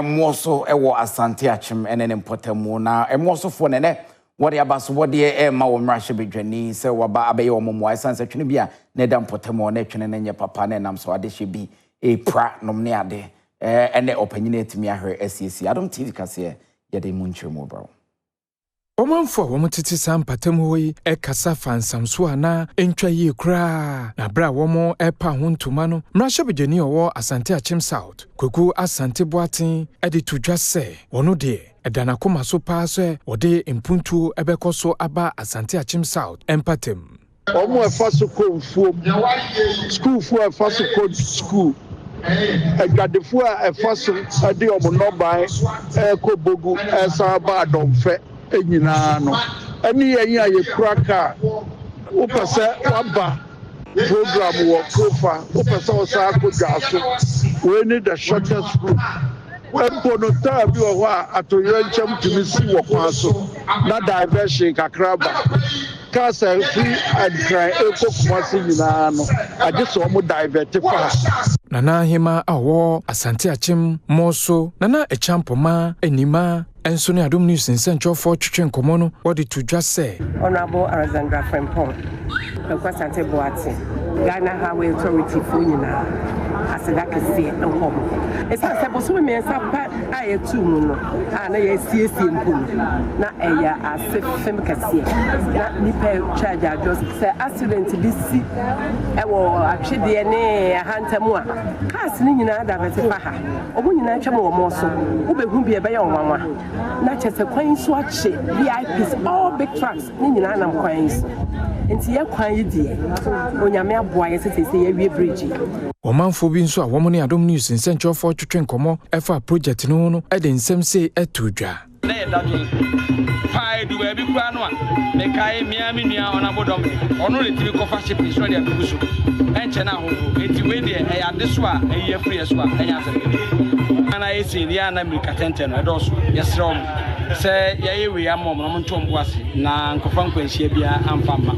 Mmoɔ so wɔ Asante Akyem ne ne mpɔtamu, na mmoɔ sofoɔ na ɛnɛ wɔde abasobɔdeɛ rema wɔn mmarahyɛbadwani sɛ waba abɛyɛ wɔn mmoa ɛsiane sɛ twene bi a na ɛda mpɔtamu hɔ na twene no nyɛ papa na ɛnam so adehyeɛ bi repra nom ne ade. Ɛnɛ ɔpanyini atumi ahwɛ asiesie. Adom TV kaseɛ yɛde mu nkyerɛmu brɛ wo. Ɔmanfo a wɔtete saa mpɔtam hɔ yi kasa fa nsamso a na entwa yie koraa, na bere a wɔrepaw ho ntoma no, mmarahyɛbadwani a ɔwɔ Asante Akyem South, Kwaku Asante Boateng de to dwa sɛ ɔno deɛ, ɛda n'akoma so paa sɛ wɔde mpuntuo bɛkɔ so aba Asante Akyem South mpɔtam. Wɔn a ɛfa so kɔ mfuom, sukuufoɔ a ɛfa so kɔ sukuu, adwadifoɔ a ɛfa so de wɔn nnɔbae rekɔ Bogu resan aba Adɔmfɛ nyinaa no, ɛne yɛn a yɛkura kaa. Wopɛ sɛ woaba program wɔ Krofa, wopɛ sɛ wosan akɔ Dwaso, wei ne the shortest route. Mpo no, taa bi wɔ hɔ a atoyerɛnkyɛm tumi si wɔ kwan so na diversion kakra ba. Cars a ɛfiri Nkran rekɔ Kumasi nyinaa no, agye sɛ wɔn divert fa ha. Nana Ahemaa a ɔwɔ Asante Akyem Moso, Nana Acheampoma Anima nso ne Adom News nsɛnkyerɛwfoɔ twetwe nkɔmmɔ no, wɔde to dwa sɛ. Honourable Alexandra Frimpong, Kwaku Asante Boateng, Ghana Highway Authority foɔ nyinaa aseda kɛseɛ nkɔ mo hɔ. Ɛsiane sɛ bosome mmiɛnsa pɛ a yɛtuu mu no a na yɛasiesie mpo no, na ɛyɛ ase fem kɛseɛ na nnipa retwa agyaadwoɔ. Sɛ accident bi si wɔ atwedeɛ ne aha ntam a, cars no nyinaa divert fa ha. Wɔn nyinaa twam wɔ mɔ so. Wobɛhu bi a ɛbɛyɛ wo nwanwa. Na kyerɛ sɛ kwan yi so akye VIPs, all big trucks. Ne nyinaa nam kwan yi so. Nti yɛ kwan yi deɛ, Onyame aboa yɛ sɛ seesei yɛawie bridge yi. Ɔmanfoɔ bi nso a wɔn ne Adom News nsɛnkyerɛwfoɔ twetwe nkɔmmɔ fa project no ho no de nsɛm sei too dwa. Na yɛ dadwen paa edu baabi koraa no a mekae me ara me nua Ɔnabo Dɔmene ɔno na etumi kɔfa shipping so de abegu so ɛnkyɛ na ahohoro enti wei deɛ ɛyɛ adesoa a ayi afiri yɛ so a ɛnyɛ asɛm ketewa. Ana ayɛ sei no yɛ a na mmirika tɛntɛn no ɛdɔɔso yɛsrɛ wɔn. Sɛ yɛayɛ wei ama wɔn na wɔnto wɔn bo ase na nkɔfa nkwanhyia biara amfa mma.